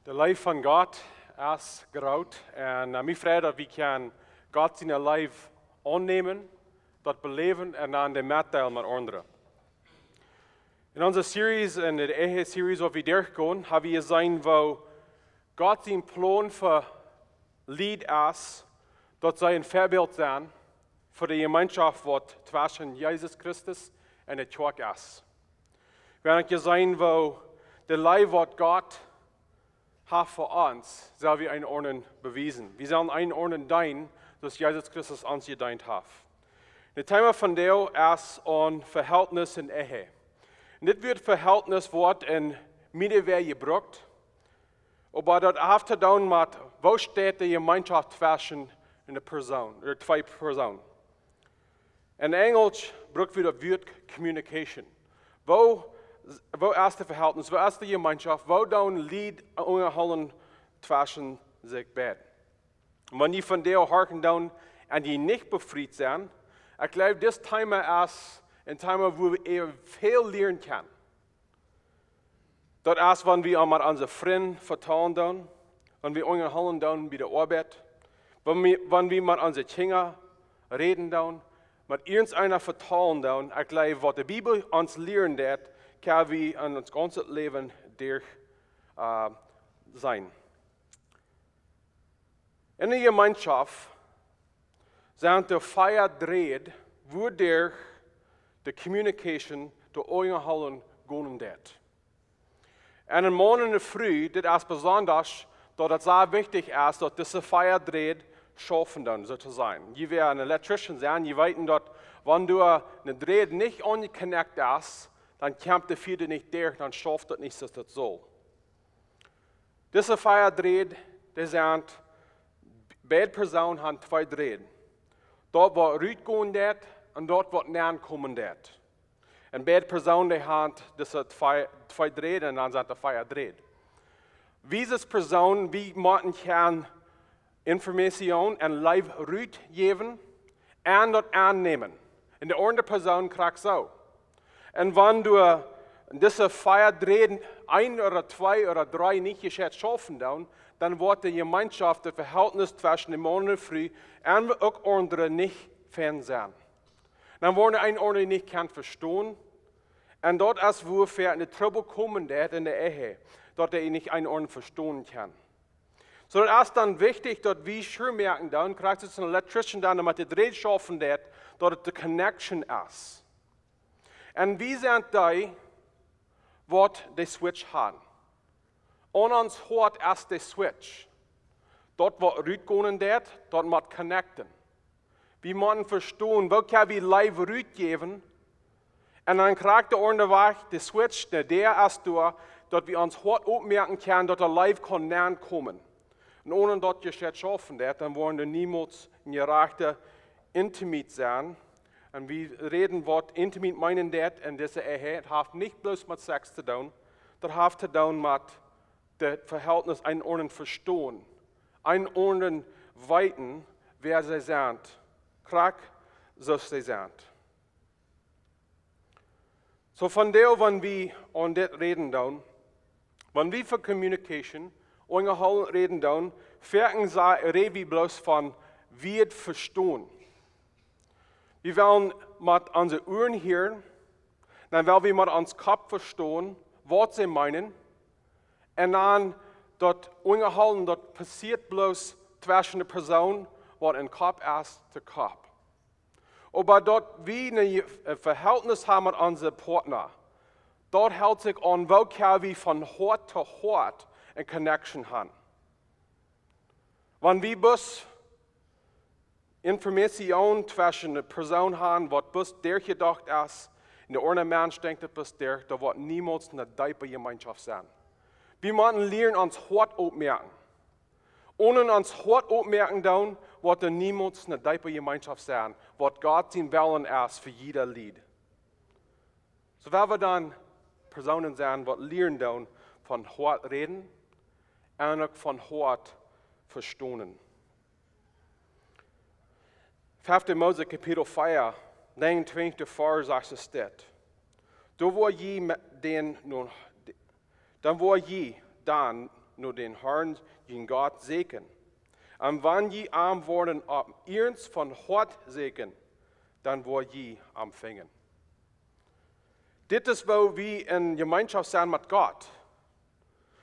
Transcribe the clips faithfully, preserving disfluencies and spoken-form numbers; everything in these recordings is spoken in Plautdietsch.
De Leew von Gott es groot un, äh, mie freit daut wie kjennen Gott siene Leew aunnämen, daut beläwen un dan de metdeelen met aundre. En onse Series, en de Ehe Series waut wie derchgonen, hab wie jeseenen woo Gott sien Plon fa Lied es, daut see een Väabilt sent fa de Jemeenschoft waut tweschen Jesus Christus un de Kjoakj es. Wie haben jeseenen woo de Leew waut Gott haft fa ons, sell wie eenen aundren bewiesen. Wie sellen eenen aundren deenen, soo aus Jesus Christus ons jedeent haft. De Thema vondoag es aun Vehältnis en Ehe. Un dit Wuat Vehältnis woat en mearere Wäaj jebrukt, oba daut haft to doonen met woo steit de Jemeenschoft tweschen eene Persoon, ooda twee Persoonen. En Enjlisch bruck wie daut Wuat communication. Woo, woo es de Vehältnis, woo es de Jemeenschoft, woo doonen Lied unjahoolen tweschen sikj beid? Wan jie vondoag horchen doonen un jie nich befriet sent, ekj jleew, dit Thema es een Thema wua wie äwa väl lieren kjennen. Daut es wan wie aun met onse Frind vetalen doonen, wan wie unjahoolen doonen bie de Oabeit, wan wie, wan wie met onse Kjinja räden doonen, met irjenteena vetalen doonen. Ekj jleew waut de Bibel ons lieren deit, kjenn wie en ons gaunzet Läwen derch, äh, seenen. En de Jemeenschoft sent doa vea Dräd, wuaderch de communication, daut Unjahoolen gonen deit. Un een Maun un eene Fru, dit es besondasch, daut et sea wichtich es, daut dise vea Dräd schaufen doonen, soo to sajen. Jie wäa een Electrician sent, jie weeten daut, wan doa een Dräd nich aunjeconnect es, dan kjemt de Fieda nich derch, dan schauft daut nich soo aus daut saul. Dise vea Dräd, dee sent, beid Persoonen haben twee Dräd. Daut waut rutgonen deit un daut waut nenkomen deit. Un beid Persoonen, dee haben dise twee, twee Dräd un dan sent doa vea Dräd. Wie aus Persoonen, wie motten kjennen Information un Leew rutjäwen un daut aunnämen. Un de aundre Persoon krakjt soo. Un wan doa dise vea Dräd, een ooda twee ooda dree nich jescheit schaufen doonen, dan woat de Jemeenschoft, daut Vehältnis tweschen de Maun un Fru un uk aundre nich fein sennen. Dan woaren eena dän aundren nich kjennen vestonen. Un daut es wua väl en de Trubbel komen deit en de Ehe, daut eena nich eenen aundren vestonen kaun. Soo daut es dan wichtich daut wie sure moaken doonen, krakjt soo aus een Electrician dan met de Dräd schaufen deit, daut et de connection es. Un wie sent dee waut de switch haben. Aun ons Hoat es de switch. Daut waut rutgonen deit, daut mott connecten. Wie motten vestonen, woo kjenn wie Leew rutjäwen? Un dan krakjt de aundre Wajch, de switch, de Däa es doa, daut wie ons Hoat opmoaken kjennen, daut de Leew kaun nenkomen. Un onen daut jescheit schaufen deit, dan woaren wie niemols en jerajchta intimate sennen. Un wie räden waut intimate meenen deit en dise Ehe. Et haft nich bloos met Sex to doonen, daut haft to doonen met daut Vehältnis, eenen aundren vestonen, eenen aundren weeten, wäa see sent, krakjt soo aus see sent. Soo vondoag, wan wie aun dit räden doonen, wan wie von communication, Unjahoolen räden doonen, foaken sa-, räd wie bloos von wie et vestonen. Wie wellen met onse Uaren hieren, dan well wie met ons Kopp vestonen, waut see meenen, un dan daut Unjahoolen, daut passieet bloos tweschen de Persoon, waut en Kopp es, to Kopp. Oba daut wie een, een Vehältnis haben met onse Partner, daut helt sikj aun, woo kjenn wie von Hoat to Hoat eene connection haben. Wan wie bloos Information tweschen de Persoon haben, waut bloos derchjedocht es, un de aundra Mensch denkjt daut bloos derch, daut woat niemols eene deepe Jemeenschoft sennen. Wie motten lieren ons Hoat opmoaken. Onen ons Hoat opmoaken doonen, woat doa niemols eene deepe Jemeenschoft sennen, waut Gott sien Wellen es fa jieda Lied. Soo woa wie dan Persoonen sennen, waut lieren doonen von Hoat räden un uk von Hoat vestonen. Fefte Mose Kapitel vea, näajenuntwintich, Varsch sas sajcht et: Dan woa jie me-, dan nu, dan woa jie dan no dän Harn, jun Gott, säkjen. Un wan jie am woaren opp iernst von Hoat säkjen, dan woa jie am finjen. Dit es woo wie en Jemeenschoft sent met Gott.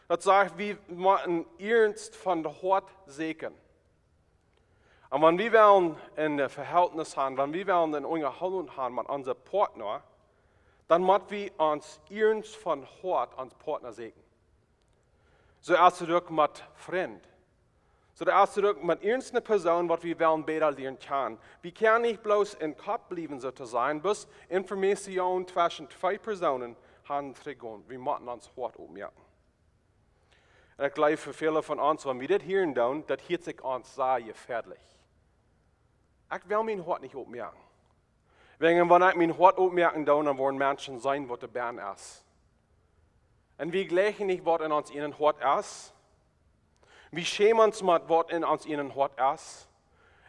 Daut sajcht, wie motten iernst von Hoat säkjen. Un wan wie wellen een Vehältnis haben, wan wie wellen eene Unjahoolunk haben met onsen Partner, dan motten wie ons iernst von Hoat onsen Partner säkjen. Soo aus uk met Frind. Soo aus uk met irjent eene Persoon, waut wie wellen bäta lieren kjanen. Wie kjennen nich bloos em Kopp bliewen, soo to sajen, bloos Information tweschen twee Persoonen haben to gonen. Wie motten ons Hoat opmoaken. Un ekj jleew, fa väle von ons, wan wie dit hieren doonen, daut hieet sikj ons sea jefäadlich. Ekj well mien Hoat nich opmoaken. Wäajen wan ekj mien Hoat opmoaken doo, dan woaren Menschen seenen, waut doa bennen es. Un wie jlikjen nich, waut en ons eenen Hoat es. Wie schämen ons met, waut en ons eenen Hoat es.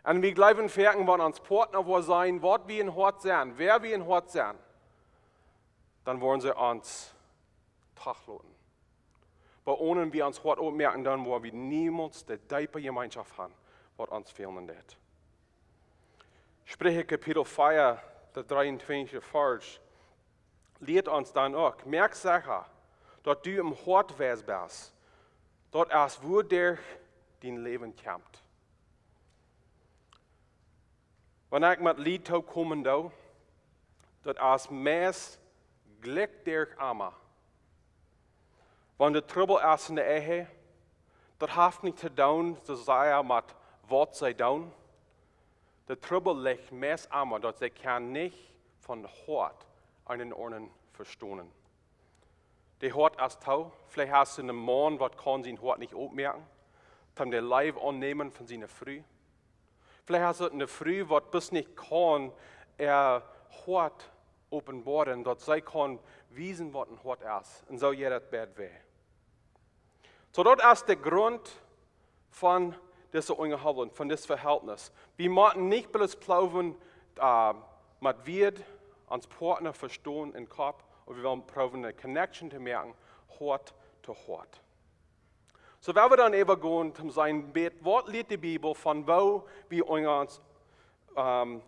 Un wie jleewen foaken, wan ons Partner woat seenen, waut wie em Hoat sent, wäa wie em Hoat sent, dan woaren see ons toloten. Oba wan wie ons Hoat opmoaken, dan woaren wie niemols de deepe Jemeenschoft haben, waut ons fälen deit. Spricha Kapitel vea, de dreeuntwintichste Varsch, lieet ons dan uk: Moak secha, daut du em Hoat wees best. Daut es, wua derch dien Läwen kjemt. Wan ekj met Lied toop komen doo, daut es meist jlikj derch emma. Wan doa Trubbel es en de Ehe, daut haft nich to doonen, soo sea met waut see doonen. De Trubbel licht meist emma, daut see kjennen nich von Hoat eenen aundren vestonen. De Hoat es too. Veleicht hast du eenen Maun, waut kaun sien Hoat nich opmoaken, toom de Leew aunnämen von siene Fru. Veleicht hast du eene Fru, waut bloos nich kaun äa Hoat openboaren, daut see kaun wiesen, waut em Hoat es. Un soo jeit daut beid Wäaj. Soo, daut es de Grunt von dise Unjahoolunk, von dit Vehältnis. Wie motten nich bloos proowen, äh, met Wieed ons Partner vestonen em Kopp, oba wie wellen proowen, eene Connection to moaken, Hoat to Hoat. Soo, wan wie dan äwagonen toom seenen, waut lieet de Bibel von woo wie ons, ähm,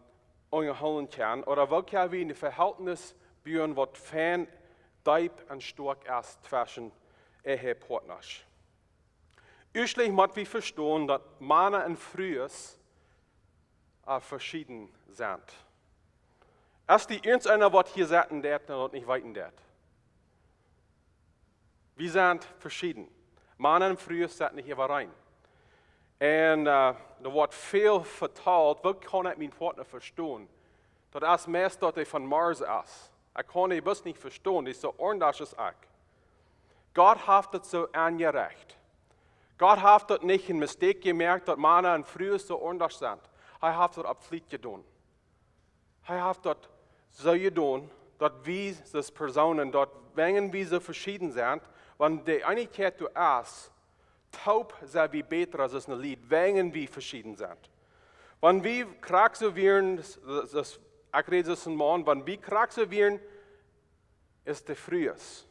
unjahoolen kjennen, ooda woo kjenn wie een Vehältnis buen, waut fein, deep un stoakj es tweschen Ehepartners. Ieeschtlich mott wie vestonen, daut Mana un Frues, äh, veschieden sent. Es doa irjent eena, waut hia sitten deit un daut nich weeten deit? Wie sent veschieden. Mana un Frues sent nich äwareen. Un, äh, doa woat väl vetalt, woo kaun ekj mienen Partner vestonen? Daut es meist, daut hee von Mars es. Ekj kaun dän bloos nich vestonen, dee es soo aundasch aus ekj. Gott haft daut soo enjerecht. Gott haft daut nich een Mistake jemoakt, daut Mana un Frues soo aundasch sent. Hee haft daut opp Fliet jedonen. Hee haft daut soo jedonen, daut wie aus Persoonen, daut wan wie soo veschieden sent, wan de Eenichkjeit doa es, toop sent wie bäta aus een Lied, wan wie veschieden sent. Wan wie krakjt soo wieren, daut, daut, ekj räd aus een Maun, wan wie krakjt soo wieren aus de Frues,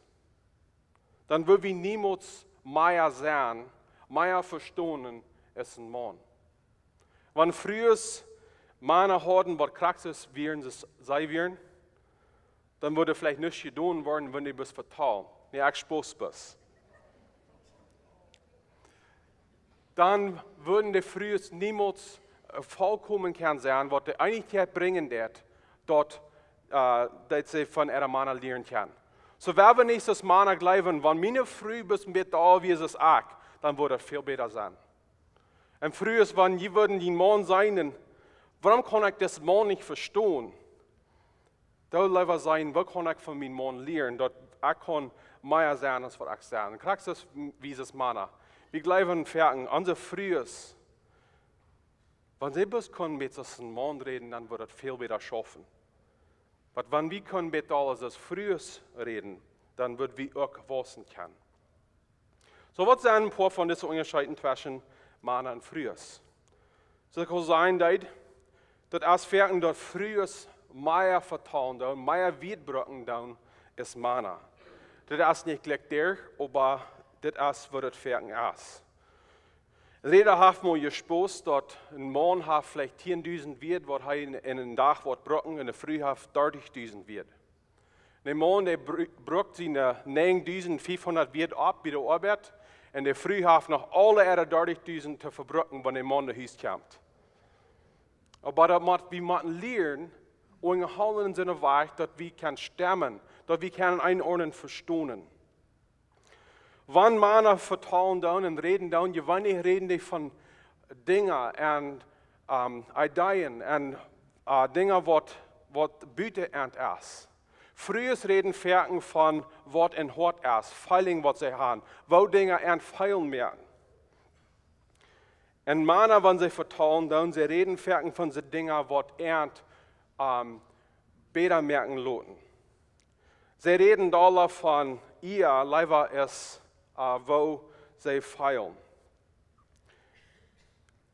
dan wudd wie niemols mea sennen, mea vestonen aus een Maun. Wan Frues Mana hauden, waut krakjt soo wieren aus see wieren, dan wudd veleicht nuscht jedonen woaren, wan dee bloos vetalen. Nä, ekj spoos bloos. Dan wudden de Frues niemols, äh, volkomen kjennen sennen, waut de Eenichkjeit brinjen deit, daut, äh, daut see von äare Mana lieren kjennen. Soo, wan wie nich aus Mana jleewen, wan miene Fru bloos een bät aul wia aus ekj, dan wudd daut väl bäta sennen. Un Frues, wan jie wudden dän Maun seenen, wuarom kaun ekj disen Maun nich vestonen? Doo leewa seenen, waut kaun ekj von mienen Maun lieren, daut ekj kaun mea sennen aus waut ekj sie. Krakjt soo wie aus Mana. Wie jleewen foaken, onse Frues, wan see bloos kunnen met soo een Maun räden, dan wudd daut väl bäta schaufen. Oba wan wie kunnen met aules aus Frues räden, dan wudd wie uk wausen kjennen. Soo, waut sent een poa von dise Unjascheeden tweschen Mana un Frues? Soo, ekj well sajen, daut, daut es foaken, daut Frues mea vetalen doonen, mea Wieed brucken doonen aus Mana. Daut es nich jlikj doa, oba Dit es waut et werkjlich es. Räda haft mol jespost, daut een Maun haft veleicht tiendusent Wieed, waut hee en, en een Dach woat brucken, un de Fru haft dartichdusent Wieed. De Maun, dee bru-, brukt siene, äh, näajendusent fiefhundat Wieed opp bie de Oabeit, un de Fru haft noch aule äare dartichdusent to vebrucken, wan de Maun no Hus kjemt. Oba daut mott, wie motten lieren, unjahoolen en soone Wies, daut wie kjennen stemmen, daut wie kjennen eenonen vestonen. Wan Mana vetalen doonen un räden doonen, jeweenlich räden dee von Dinja un, ähm, Ideeen un, äh, Dinja waut, waut buten an es. Frues räden foaken von waut em Hoat es, feeling waut see haben, woo Dinja an feelen moaken. Un Mana, wan see vetalen doonen, see räden foaken von de Dinja waut an, ähm, bäta moaken loten. See räden dolla von äa Läwen aus, äh, woo see feelen.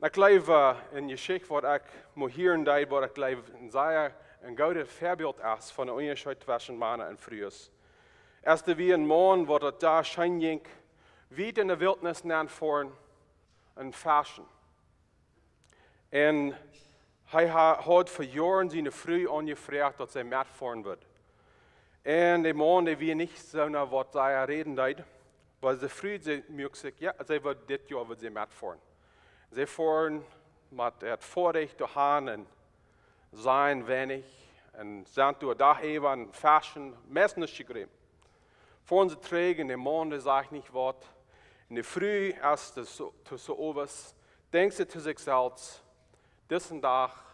Ekj jleew, äh, eene Jeschicht waut ekj mol hieren deed, waut ekj jleew een sea een goodet Väabilt es von dän Unjascheet tweschen Mana un Frues. Aus doa wia een Maun, waut daut doa scheen jinkj, wiet en de Wiltnis nenn foaren un feschen. Un hee ha-, haud fa Joaren siene Fru aunjefroacht, daut see metfoaren wudd. Un de Maun, dee wia nich soona waut see räden deed, oba de Fru, see muak sikj, jo, see wudd dit Joa wudd see metfoaren. See foaren met daut Foatich doahan un seenen weinich un sent doa Dach äwa un feschen, meist nuscht jekjräajen. Foaren see trigj un de Maun, dee sajcht nich waut. Un de Fru, aus et soo, to soo owes, denkjt see to sikj selfst: "Disen Dach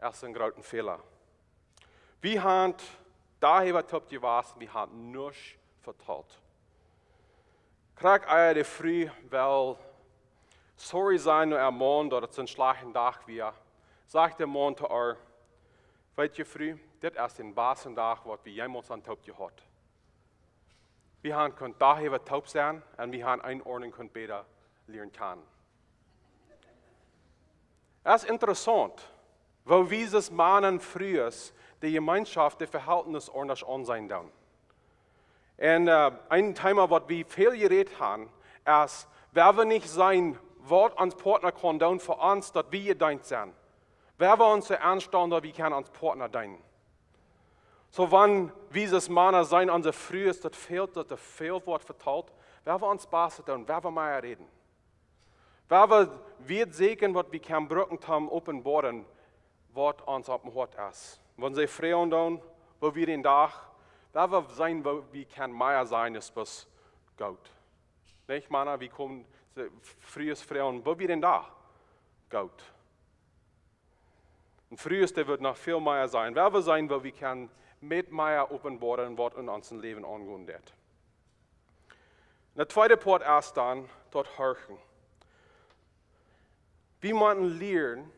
es een grooten Fäla. Wie haben Dach äwa toop jewast, wie haben nuscht vetalt." Krakjt ea de Fru well sorry sennen no äa Maun, daut et soon schlajchta Dach wia, sajcht de Maun to äa: "Weetst, Fru, dit es de baste Dach, waut wie jemols aun toop jehaut. Wie haben kunt Dach äwa toop sennen un wie haben eene Ordnunk kunt bäta lieren kjanen." Daut es interessaunt, woo wie aus Mana un Frues de Jemeenschoft, de Vehältnis aundasch aunseenen doonen. Un, äh, een Thema waut wie väl jerät haben, es, wan wie nich seenen waut ons Partner kaun doonen fa ons, daut wie jedeent sent. Wan wie ons soo aunstalen, daut wie kjennen ons Partner deenen. Soo, wan wie aus Mana seenen, onse Frues, daut fält, daut doa väl woat vetalt, wan wie ons baste doonen, wan wie mea räden. Wan wie, wie seenen waut wie kjennen brucken, om openboaren, waut ons oppem Hoat es. Wan see froagen doonen, woo wia dän Dach, wan wie seenen, woo wie kjennen mea sennen, es bloos goot. Nich, Mana, wie komen, see, Frues froagen, woo wia dän Dach? Goot. Un Frues, dee wudden noch väl mea sennen. Wan wie seenen, woo wie kjennen met mea openboaren, waut en onsem Läwen aungonen deit. De tweede Poat es dan daut Horchen. Wie motten lieren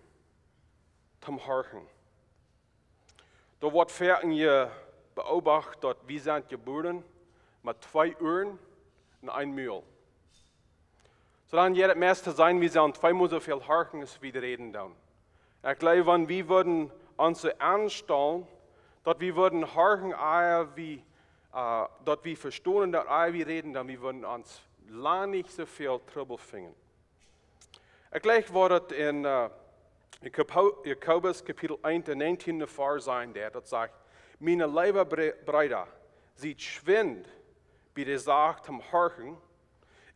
toom Horchen. Doa woat foaken je beobacht, daut wie sent jebuaren met twee Uaren un een Mul. Soo dan jeit et meist to sennen, wie sellen tweemol soo väl horchen aus wie räden doonen. Ekj jleew, wan wie wudden ons soo aunstalen, daut wie wudden horchen, ea wie, äh, daut wie vestonen, daut ea wie räden, dan wie wudden ons lang nich soo väl Trubbel finjen. Ekj jleew, waut et en, äh, Jakob-, Jakobus Kapitel eent, de näajentieende Varsch sajcht, daut, daut sajcht: "Miene leewe Bre-, Breeda, siet schwind bie de Sach toom Horchen,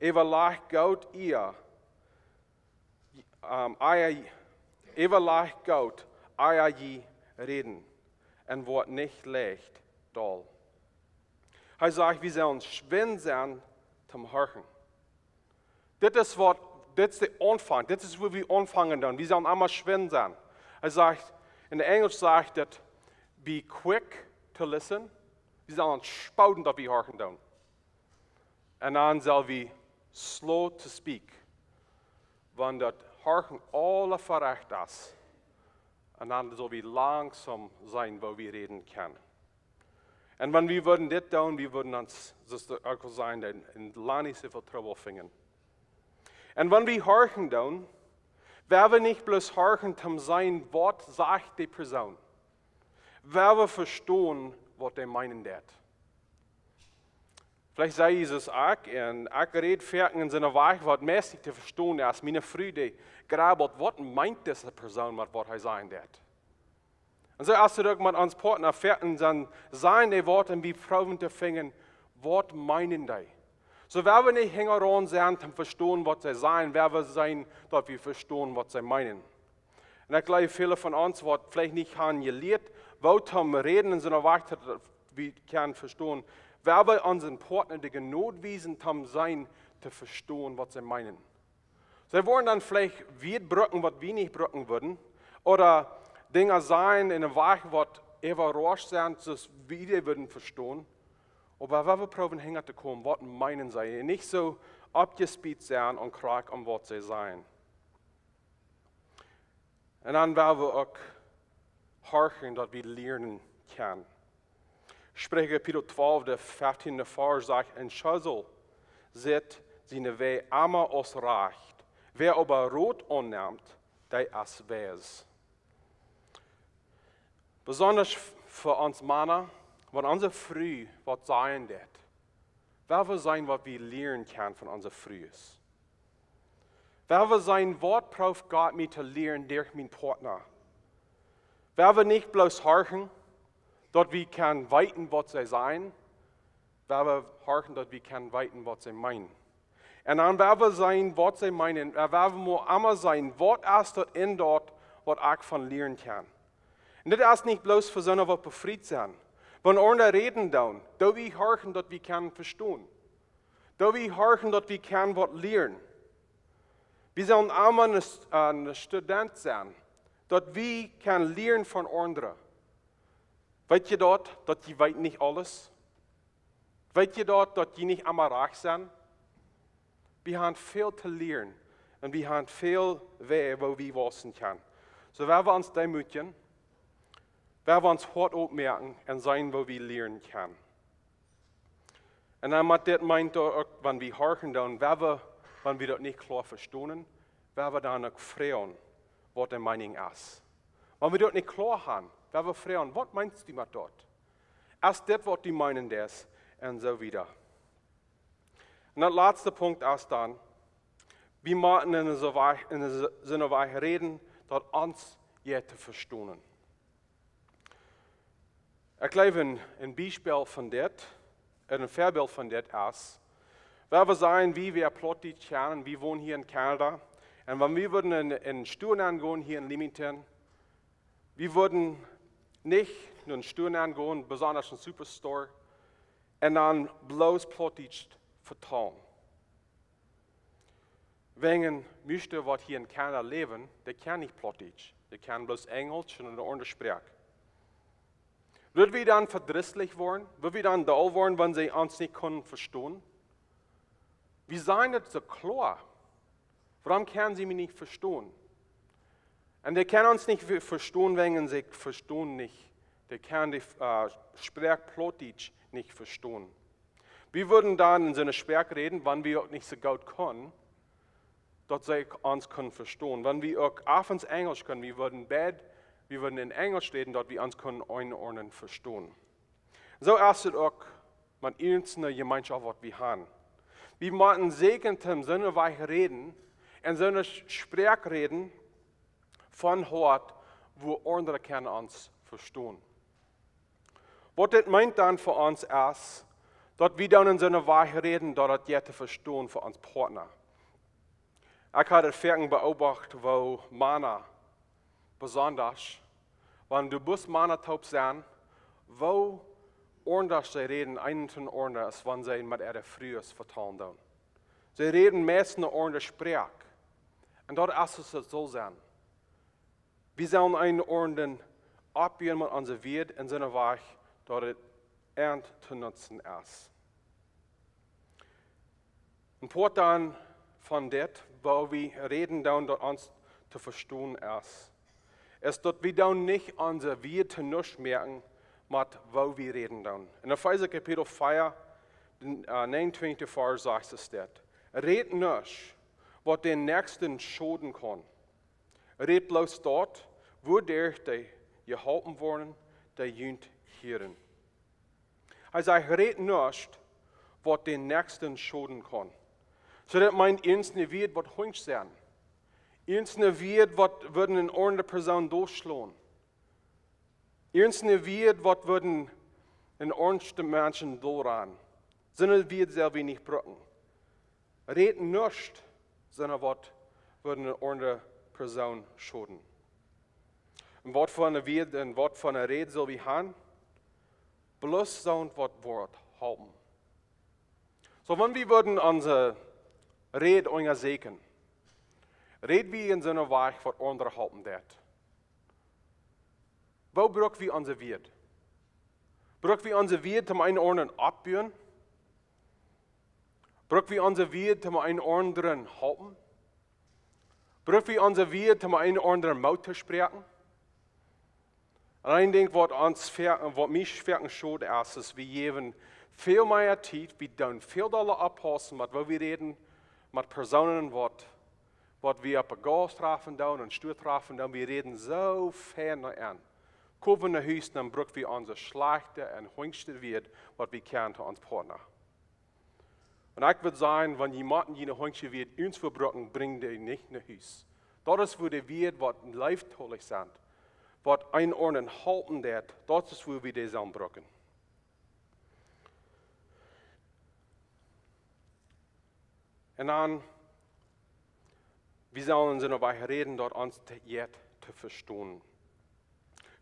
äwalajcht goot ea, ähm, ea, äwalajcht goot ea jie räden, un woat nich leicht doll." Hee sajcht, wie sellen schwind sennen toom Horchen. Dit es waut, dit es de Aunfank, dit es wua wie aunfangen dan. Wie sellen emma schwind sennen. Hee sajcht, en Enjlisch sajcht et: "Be quick to listen." Wie sellen spoden daut wie horchen doonen. Un dan sell wie slow to speak. Wan daut Horchen aula verecht es, un dan sell wie langsom sennen, woo wie räden kjennen. Un wan wie wudden dit doonen, wie wudden ons, soo aus de Onkel säd, en, en lang nich soo väl Trubbel finjen. Un wan wie horchen doonen, wan wie nich bloos horchen toom seenen, waut sajcht dee Persoon, wan wie vestonen, waut dee meenen deit. Veleicht säd Jesus: "Ekj, un ekj räd foaken en soon Wajch, waut meist nich to vestonen es. Miene Fru, dee grabbelt, waut meent dise Persoon met waut hee sajen deit?" Un soo es et uk met ons Partner, foaken dan sajen dee waut un wie proowen to finjen, waut meenen dee. Soo, wie wellen nich hinjaraun sennen, om to vestonen, waut see sajen, wie wellen seenen, daut wie vestonen, waut see meenen. Un ekj jleew, väle von ons, waut veleicht nich han jelieet, woo to räden en soon Wajch, daut wie kjennen vestonen, wie wellen onsen Partner de Jnod wiesen, om sennen to vestonen, waut see meenen. See woaren dan veleicht Wieed brucken, waut wie nich brucken wudden, ooda Dinja sajen en een Wajch, waut äwarauscht sent, soo aus wie dee wudden vestonen. Oba wie wellen proowen hinja to komen, waut meenen see? Un nich soo oppjespizt sennen un krakjt om waut see sajen. Un dan wellen wie uk horchen, daut wie lieren kjennen. Spricha Kapitel twalf, de feftiende Varsch sajcht: "Een Schäusel sitt siene Wäaj emma aus rajcht. Wäa oba Rot aunnemt, dee es wies." Besonda fa ons Mana, wan onse Fru waut sajen deit, wie wellen seenen, waut wie lieren kjennen von onse Frues. Wie wellen seenen, waut prooft Gott mie to lieren derch mienen Partner. Wie wellen nich bloos horchen, daut wie kjennen weeten, waut see sajen. Wie wellen horchen, daut wie kjennen weeten, waut see meenen. Un dan wie wellen seenen, waut see meenen. Wie wellen mau emma seenen, waut es daut en daut, waut ekj von lieren kaun. Un dit es nich bloos fa soone, waut befriet sent. Wan aundre räden doonen, doo wie horchen, daut wie kjennen vestonen. Doo wie horchen, daut wie kjennen waut lieren. Wie sellen emma een, een Student sennen, daut wie kjennen lieren von aundre. Weet jie daut, daut jie weeten nich aules? Weet jie daut, daut jie nich emma rajcht sent? Wie han väl to lieren un wie han väl Wäaj, woo wie wausen kjennen. Soo, wie wellen ons deemootjen, wie wellen ons Hoat opmoaken un seenen, woo wie lieren kjennen. Un dan met dit meent daut uk, wan wie horchen doonen, wie wellen, wan wie daut nich kloa vestonen, wie wellen dan uk froagen, waut de Meenunk es. Wan wie daut nich kloa han, wie wellen froagen: "Waut meenst du met daut? Es dit, waut du meenen deist?" Un soo wieda. Un daut latste Punkt es dan, wie motten en soon Wajch, en soon Wajch räden, daut ons jeit to vestonen. Ekj jleew, een, een Biespel von dit, een Väabilt von dit es, wan wie sajen, wie, wie Plautdietsch kjennen, wie wonen hia en Kanada, un wan wie wudden en, en Stua nengonen hia en Leamington, wie wudden nich no een Stua nengonen, besonda een Superstore, un dan bloos Plautdietsch vetalen. Wäajen mieschte, waut hia en Kanada läwen, dee kjennen nich Plautdietsch. Dee kjennen bloos Enjelsch un eene aundre Sproak. Wudd wie dan vedrisslich woaren? Wudd wie dan doll woaren, wan see ons nich kunnen vestonen? Wie sajen daut soo kloa. Wuarom kjennen see mie nich vestonen? Un dee kjennen ons nich ve-, vestonen, wäajen see vestonen nich. Dee kjennen de, äh, Sproak Plautdietsch nich vestonen. Wie wudden dan en soone Sproak räden, wan wie uk nich soo goot kunnen, daut see ons kunnen vestonen. Wan wie uk eefach Enjelsch kunnen, wie wudden beid, wie wudden en Enjelsch räden, daut wie ons kunnen eenonen vestonen. Soo es et uk met irjent eene Jemeenschoft, waut wie han. Wie motten secha en soone Wajch räden, en soone Sproak räden, von Hoat, woo aundre kjennen ons vestonen. Waut dit meent dan fa ons es, daut wie dan en soone Wajch räden, daut et jeit to vestonen fa ons Partner. Ekj haud et foaken beobacht, woo Mana, besonda, wan du bloos Mana toop sent, woo aundasch see räden, eent to aundret, aus wan see met äare Frues vetalen doonen. See räden meist eene aundre Sproak. Un daut es, aus et saul sennen. Wie sellen eenen aundren oppbuen met onse Wieed en soone Wajch, daut et an to nutzen es. Een Poat dan von dit, woo wie räden doonen, daut ons to vestonen es, es daut wie doonen nich onse Wieed to nuscht moaken met woo wie räden doonen. En Efeesa Kapitel vea, äh, näajenuntwintich Varsch sajcht et dit: "Rät nuscht, waut dän Näakjsten schoden kaun. Rät bloos daut, wuaderch dee jeholpen woaren, dee junt hieren." Hee sajcht: "Rät nuscht, waut dän Näakjsten schoden kaun. Soo daut meent, irjent een Wieed waut hunjsch sent. Irjent een Wieed waut wudd eene aundre Persoon dootschlonen. Irjent een Wieed waut wudd eenen aundren Menschen doot doonen. Soone Wieed sell wie nich brucken. Räd nuscht, sonda waut wudd eene aundre Persoon schoden. Un waut fa een Wieed un waut fa eene Räd sell wie haben? Bloos soont waut woat halpen. Soo, wan wie wudden onse Räd unjasieekjen, räd wie en soone Wies waut aundre halpen deit? Woo bruck wie onse Wieed? Bruck wie onse Wieed om eenen aundren oppbuen? Bruck wie onse Wieed om eenen aundren halpen? Bruck wie onse Wieed om eenen aundren Moot to spräakjen? Un een Dinkj waut ons ver-, waut mie schwoa schot es, es, wie jäwen väl mea Tiet, wie doonen väl dolla oppaussen met woo wie räden, met Persoonen waut, waut wie opp de Gauss trafen doonen un Stua trafen doonen, wie räden soo fein no an. Komen no Hus, dan bruck wie onse schlajchte un hunjschte Wieed waut wie kjennen to ons Partner. Un ekj wudd sajen, wan jie motten june hunjsche Wieed irjentwua brucken, brinj dee nich no Hus. Daut es wua de Wieed waut leeftolich sent, waut eenen aundren halpen deit, daut es wua wie dee sellen brucken. Un dan, wie sellen en soone Wies räden, daut ons to, jeit to vestonen.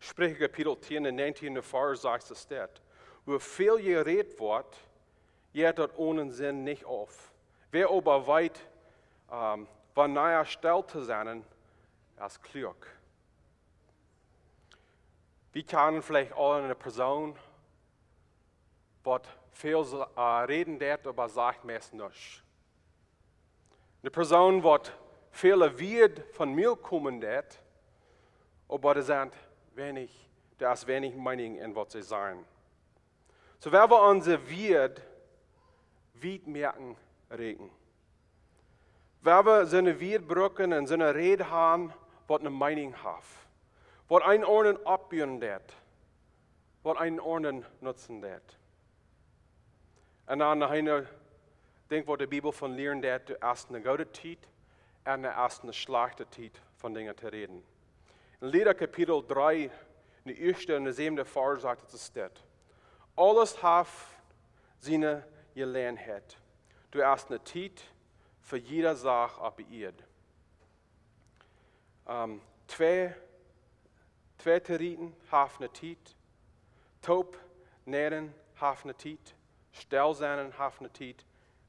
Spricha Kapitel tieen un näajentieen, de Varsch sajcht es dit: Woo väl jerät woat, jeit daut onen Senn nich auf. Wäa oba weet, ähm, wanea stell to sennen, es kluak. Wie kjanen veleicht aule eene Persoon, waut väl, äh, räden deit, oba sajcht meist nuscht. Eene Persoon waut väle Wieed von Mul komen deit, oba doa sent weinich, doa es weinich Meenunk en waut see sajen. Soo, wan wie onse Wieed wiet moaken, räakjen. Wan wie soone Wieed brucken un soone Räd haben, waut eene Meenunk haft, waut eenen aundren oppbuen deit, waut eenen aundren nutzen deit. Un dan noch een Dinkj waut de Bibel von lieren deit, doa es eene goode Tiet un doa es eene schlajchte Tiet von Dinja to räden. En Lieda Kapitel dree, de ieeschte un de säwende Varsch sajcht et es dit: Aules haft siene Jeläajenheit. Doa es eene Tiet fa jiede Sach opp de Ieed. Ähm, twee, twee to räden haft eene Tiet, toop nämen haft eene Tiet, stell sennen haft eene Tiet,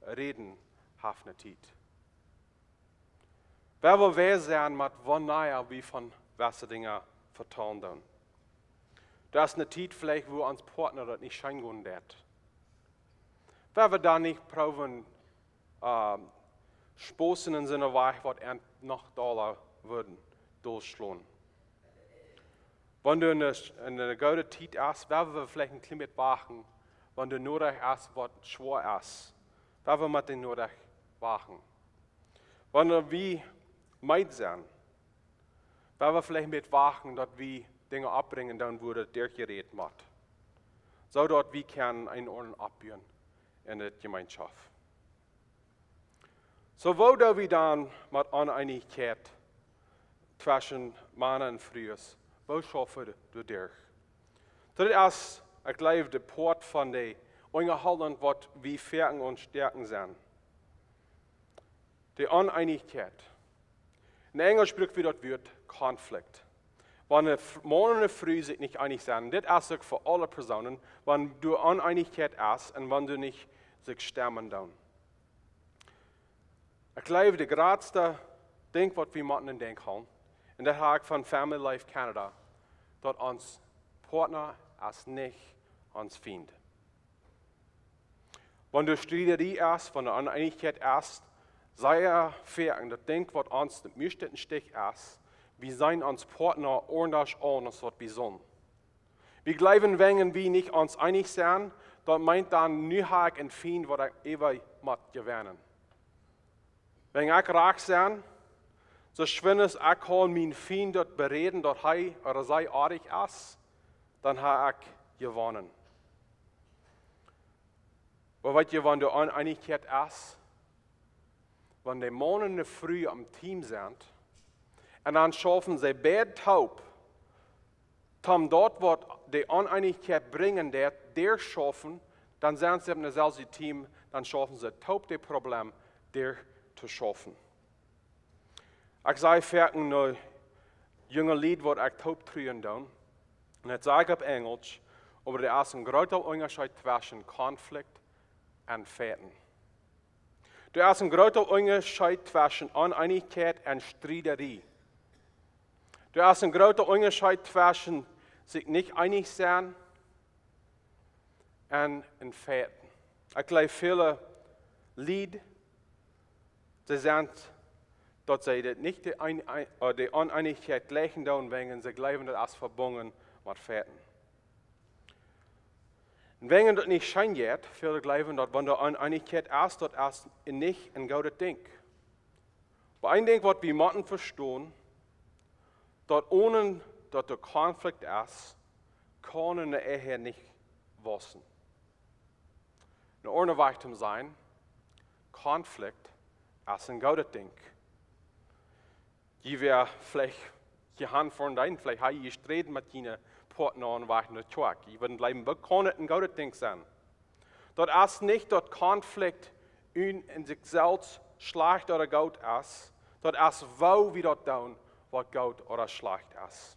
räden haft eene Tiet. Wan wie wees sent met wanea wie von jewesse Dinja vetalen doonen. Daut es eene Tiet veleicht, wua ons Partner daut nich scheen gonen deit. Wan wie dan nich proowen, ähm, spossen en soone Wies, waut an noch dolla wudden dootschlonen. Wan doa eene, eene goode Tiet es, wan wie veleicht een kjlien bät wachten, wan doa noda es, waut schwoa es, wan wie met dän noda wachten. Wan wie meed sent, wan wie veleicht met wachten, daut wie Dinja oppbrinjen doonen, wua daut derchjerät mott. Soo daut wie kjennen eenen aundren oppbuen en de Jemeenschoft. Soo, woo doo wie dan met Oneenichkjeit tweschen Mana un Frues? Woo schaufen wie doa derch? Daut es, ekj jleew, de Poat von de Unjahoolen waut wie foaken aum stoakjsten sent. De Oneenichkjeit. En Enjelsch bruck wie daut Wuat conflict. Wan een F-, Maun un eene Fru sikj nich eenich sent, dit es uk fa aule Persoonen, wan doa Oneenichkjeit es un wan dee nich sikj stemmen doonen. Ekj jleew, de jratste Dinkj waut wie motten en Denkj hoolen, un daut hab ekj von Family Life Canada, daut ons Partner es nich ons Fient. Wan doa Striederie es, wan doa Oneenichkjeit es, sea foaken, daut Dinkj waut ons daut mieeschte em Stich es, wie seenen ons Partner aundasch aun aus waut wie sent. Wie jleewen, wan wie nich ons eenich sent, daut meent dan, nu hab ekj een Fient waut ekj äwa mott jewennen. Wan ekj rajcht sie, soo schwind aus ekj kaun mienen Fient daut beräden, daut hee ooda see oajch es, dan hab ekj jewonnen. Oba weet jie, wan de Oneenichkjeit es, wan de Maun un de Fru aum Team sent, un dan schaufen see beid toop, toom daut, waut de Oneenichkjeit brinjen deit, derchschaufen, dan sent see opp een selwjet Team, dan schaufen see toop daut Problem derchtoschaufen. Ekj saj foaken no junge Lied, waut ekj toop truen doo, un daut saj ekj opp Enjelsch, oba doa es een groota Unjascheet tweschen Konflikt un Fighten. Doa es een groota Unjascheet tweschen Oneenichkjeit un Striederie. Doa es een groota Unjascheet tweschen sikj nich eenich sennen un, un Fighten. Ekj jleew, väle Lied, see sent, daut see daut nich de, Een-, Een-, äh, de Oneenichkjeit jlikjen doonen, wäajen see jleewen, daut es vebungen met Fighten. Un wäajen daut nich scheen jeit, väle jleewen, daut wan doa Oneenichkjeit es, daut es nich een goodet Dinkj. Oba een Dinkj, waut wie motten vestonen, daut onen daut doa Konflikt es, kaun eene Ehe nich wausen. Een aundra Wajch toom sajen, Konflikt es een goodet Dinkj. Jie woaren veleicht, jie haben vondoag, veleicht hab jie jestreden met june Partner un wajch no Kjoakj. Jie wudden jleewen, woo kaun et een goodet Dinkj sennen? Daut es nich daut Konflikt en, en sikj selfst schlajcht ooda goot es. Daut es, woo wie daut doonen, waut goot ooda schlajcht es.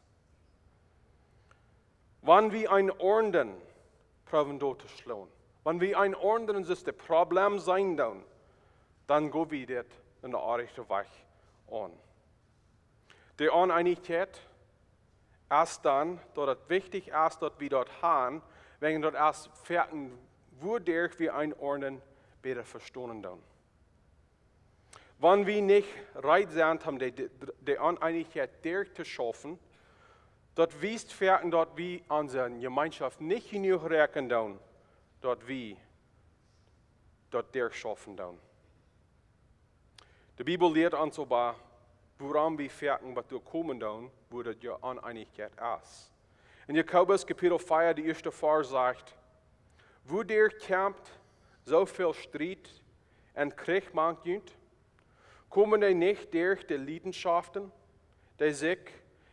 Wan wie een aundren proowen doot to schlonen, wan wie een aundren soo daut Problem seenen doonen, dan go wie dit en de rajchte Wajch aun. De Oneenichkjeit es dan, daut et wichtich es, daut wie daut haben, wäajen daut es foaken, wuaderch wie een aundren bäta vestonen doonen. Wan wie nich reed sent, om de, de, de Oneenichkjeit derchtoschaufen, daut wiest foaken, daut wie onse Jemeenschoft nich jenuach räakjnen doonen, daut wie daut derchschaufen doonen. De Bibel lieet ons oba, wuarom wie foaken waut derchkomen doonen, wua daut je Oneenichkjeit es. En Jakobus Kapitel vea, de ieeschte Varsch sajcht: Wuaderch kjemt soo väl Striet un Kjrich mank junt? Komen dee nich derch de Liedenschoften, dee sikj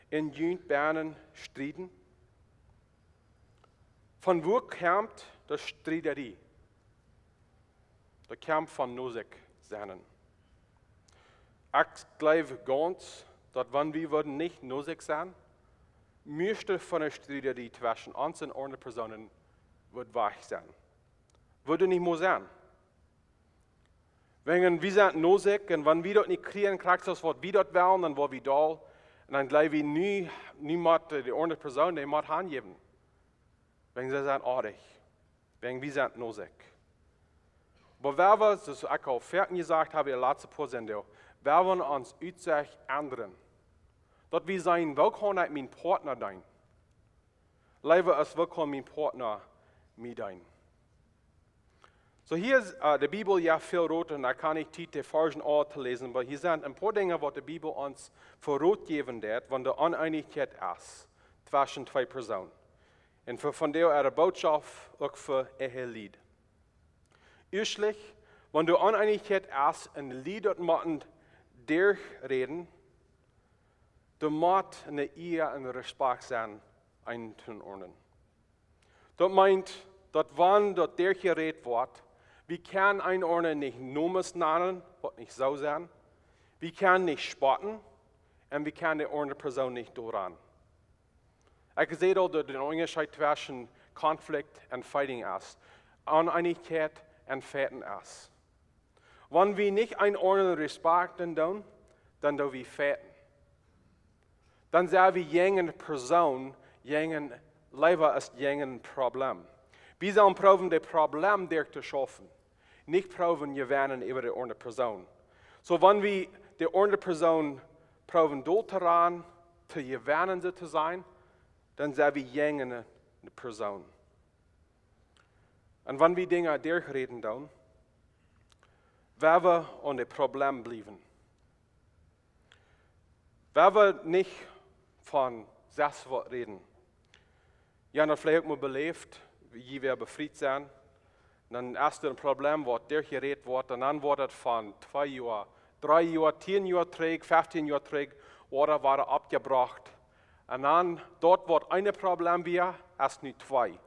en junt bennen strieden? Von wua kjemt de Striederie? Daut kjemt von no sikj sennen. Ekj jleew gaunz, daut wan wie wudden nich no sikj sennen, mieeschte von de Striederie tweschen ons un aundre Persoonen wudd wajch sennen. Wudd nich mea sennen. Wäajen wie sent no sikj, un wan wie daut nich kjrieen, krakjt soo aus waut wie daut wellen, dan woa wie doll. Un dan jleew wie nu, nu mott de aundre Persoon, dee mott hanjäwen. Wäajen see sent oajch. Wäajen wie sent no sikj. Oba wan wie, soo aus ekj aul foaken jesajcht hab, de latste poa Sindach, wan wie ons Utsecht endren, daut wie sajen, woo kaun ekj mienen Partner deenen? Leewa aus woo kaun mienen Partner mie deenen? Soo hia es, äh, de Bibel jo väl Rot, un ekj kaun nich Tiet de Varschen aula to läsen, oba hia sent een poa Dinja, waut de Bibel ons fa Rot jäwen deit, wan doa Oneenichkjeit es tweschen twee Persoonen. Un fa, von dee äare Bootschoft uk fa Ehelied. Ieeschtlich, wan doa Oneenichkjeit es un Lied daut motten derchräden, dan mott ne Ea un Respakjt sennen eent toom aundren. Daut meent, daut wan daut derchjerät woat, wie kjennen eenen aundren nich Nomes nanen, waut nich soo sent. Wie kjennen nich spotten un wie kjennen de aundre Persoon nich doaraun. Ekj säd aul, daut de Unjascheet tweschen Konflikt un Fighting es, Oneenichkjeit un Fighten es. Wan wie nich eenen aundren respakjten doonen, dan doo wie fighten. Dan sent wie jäajen ne Persoon, jäajen, leewa aus jäajen een Problem. Wie sellen proowen daut Problem derchtoschaufen, nich proowen jewennen äwa de aundre Persoon. Soo wan wie de aundre Persoon proowen doot to ranen, to jewennen soo to sennen, dan sent wie jäajen ne, ne Persoon. Un wan wie Dinja derchräden doonen, woa wie aun daut Problem bliewen. Woa wie nich von sest waut räden. Jie haben daut veleicht uk mol beläft, jie woaren befriet sennen. Dan es doa een Problem, waut doa jerät woat, un dan woat et von twee Joa, dree Joa, tieen Joa trigj, feftieen Joa trigj, woat et wada oppjebrocht. Un dan daut, waut een Problem wia, es nu twee.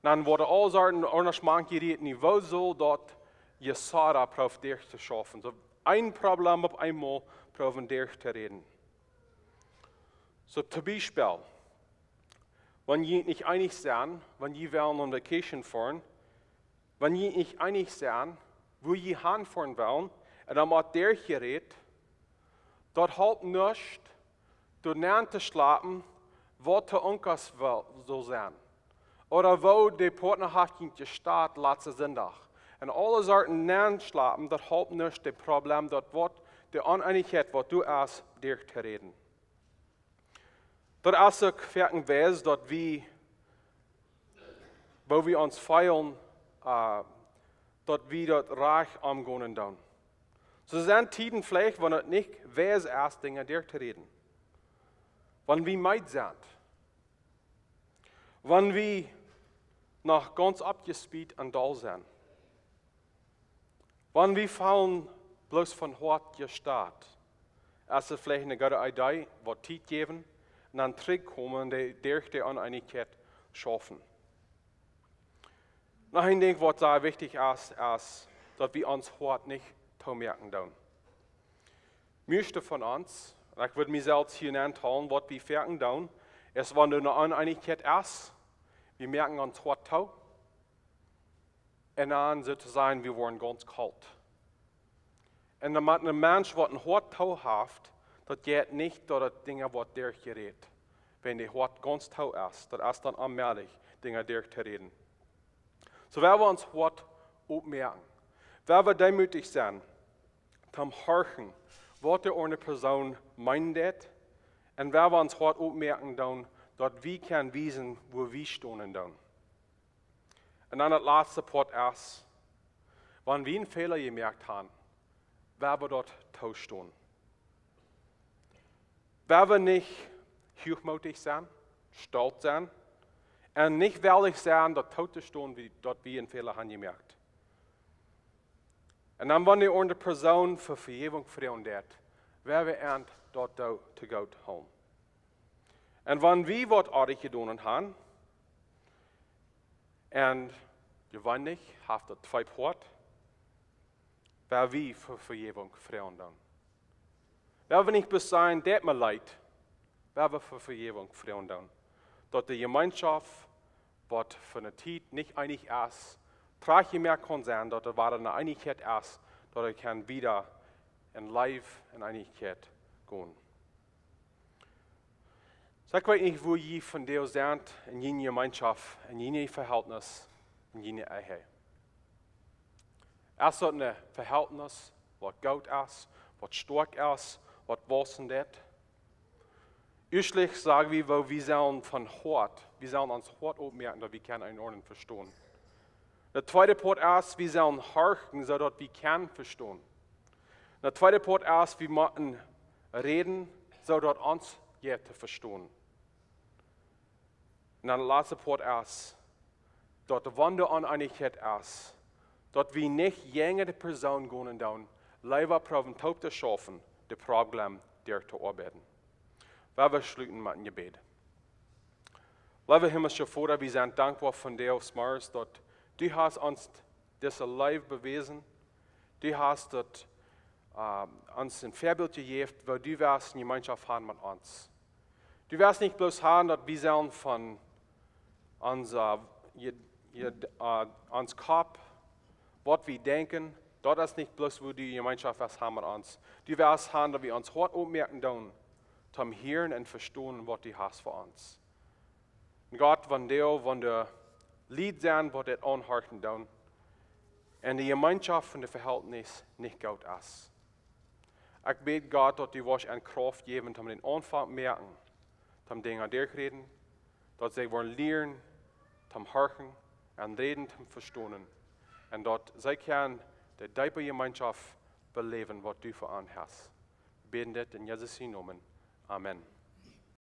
Dan woat aul Sorten aundasch mank jerät, nu woo saul daut Jesaja proowen derch to schaufen. Soo een Problem opp eemol proowen derch to räden. Soo, toom Biespel, wan jie nich eenich sent, wan jie wellen on vacation foaren, wan jie nich eenich sent, wua jie han foaren wellen, un dan woat derch jerät, daut halpt nuscht, doa nenn to schlapen, waut de Onkas saul sennen. Ooda woo de Partner haft junt jestat latsten Sindach. Un aule Sorten nenn schlapen, daut halpt nuscht, daut Problem, daut woat, de Oneenichkjeit, waut doa es, derch to räden. Daut es uk foaken wies, daut wie, woo wie ons feelen, äh, daut wie daut rajcht aungonen doonen. Soo sent Tieden veleicht, wan et nich wies es, Dinja derch to räden. Wan wie meed sent. Wan wie noch gaunz oppjespiet un doll sent. Wan wie feelen bloos von Hoat jestat, es et veleicht eene goode Idee, waut Tiet jäwen un dan trigjkomen, de, derch de Oneenichkjeit schaufen. Noch een Dinkj, waut sea wichtich es, es, daut wie ons Hoat nich toomoaken doonen. Mieeschte von ons, un ekj wudd mie selfst hia aunhoolen, waut wie foaken doonen, es, wan doa eene Oneenichkjeit es, wie moaken ons Hoat too, un dan soo to sajen, wie woaren gaunz kolt. Un dan met een Mensch, waut een Hoat too haft, daut jeit nich, daut et Dinja woat derch jerät. Wan de Hoat gaunz too es, daut es dan onmäajlich, Dinja derch to räden. Soo, wie woaren ons Hoat opmoaken. Wie woaren deemootich sennen, toom horchen, waut de aundre Persoon meenen deit, un wie woaren ons Hoat opmoaken doonen, daut wie kjennen wiesen, wua wie stonen doonen. Un dan daut latste Poat es, wan wie een Fäla jemoakt han, wie woaren daut toostonen. Wie woaren nich huachmootich sennen, stolt sennen, un nich wellich sennen, daut tootostonen, wie, daut wie een Fäla han jemoakt. Un dan, wan de aundre Persoon fa Vejäwunk froagen deit, wie woaren an daut to, to goot hoolen. Un wan wie waut oajet jedonen han, un jeweenlich haft daut twee Poat, woa wie fa Vejäwunk froagen doonen. Woa wie nich bloos sajen, deit mie leet, woa wie fa Vejäwunk froagen doonen. Daut de Jemeenschoft, waut fa eene Tiet nich eenich es, trajchtjemoakt kaun sennen, daut doa wada eene Eenichkjeit es, daut et kaun wieda en Leew un Eenichkjeit gonen. Soo, ekj weet nich, wua jie vondoag sent en june Jemeenschoft, en june Vehältnis, en june Ehe. Es daut een Vehältnis, waut goot es, waut stoakj es, waut wausen deit? Ieeschtlich saj wie, woo wie sellen von Hoat, wie sellen ons Hoat opmoaken, daut wie kjennen eenen aundren vestonen. De tweede Poat es, wie sellen horchen, soo daut wie kjennen vestonen. De tweede Poat es, wie motten räden, soo daut ons jeit to vestonen. Un dan de latste Poat es, daut wan doa Oneenichkjeit es, daut wie nich jäajen de Persoon gonen doonen, leewa proowen toop to schaufen, daut Problem derch to oabeiden. Woa wie schluten met een Jebäd. Leewa himlischa Voda, wie sent dankboa vondoag zemorjes, daut du hast ons dise Leew bewäsen. Du hast daut, äh, ons een Väabilt jejäft, woo du west eene Jemeenschoft han met ons. Du west nich bloos han, daut wie sellen von ons, äh, je, je, äh, ons Kopp, waut wie denkjen, daut es nich bloos, woo du Jemeenschoft west han met ons. Du west han, daut wie ons Hoat opmoaken doonen, toom hieren un vestonen, waut du hast fa ons. Un Gott, wan doa, wan doa Lied sent, waut dit aunhorchen doonen, un de Jemeenschoft von de Vehältnis nich goot es. Ekj bäd Gott, daut du woascht an Krauft jäwen, toom dän Aunfank moaken, toom Dinja derchräden, daut see woaren lieren, toom horchen, un räden, toom vestonen, un daut see kjennen de deepe Jemeenschoft beläwen, waut du fa an hast. Bäd dit en Jesus sienen Nomen. Amen.